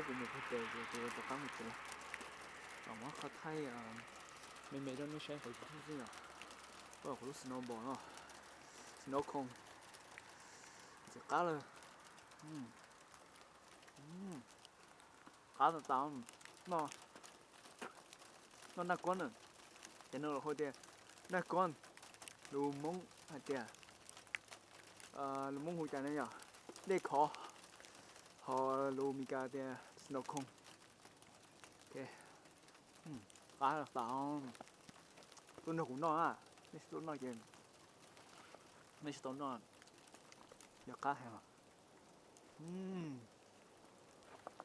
Kuv mus pem ces kuv rov qab mus tsev lawm. Los muab qhov thaij me me rau nej saib qhov xwb yom. Kuv lub snow ball no, snow cone, ntxim qab lawm. Qab tas tas. Noj, noj naj kuab na. Cov no lawv hu tias naj kuab, lus Hmoob hais tias, lus Hmoob hu cas ne yom, dej khov, ho lus Meskas tias snow cone. Qab tas. Tuaj nrog kuv noj na, nej tsis tuaj noj ces nej tsis tau noj. Yog qab heev.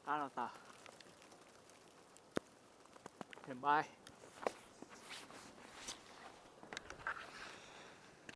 Qab tas tas. Bye.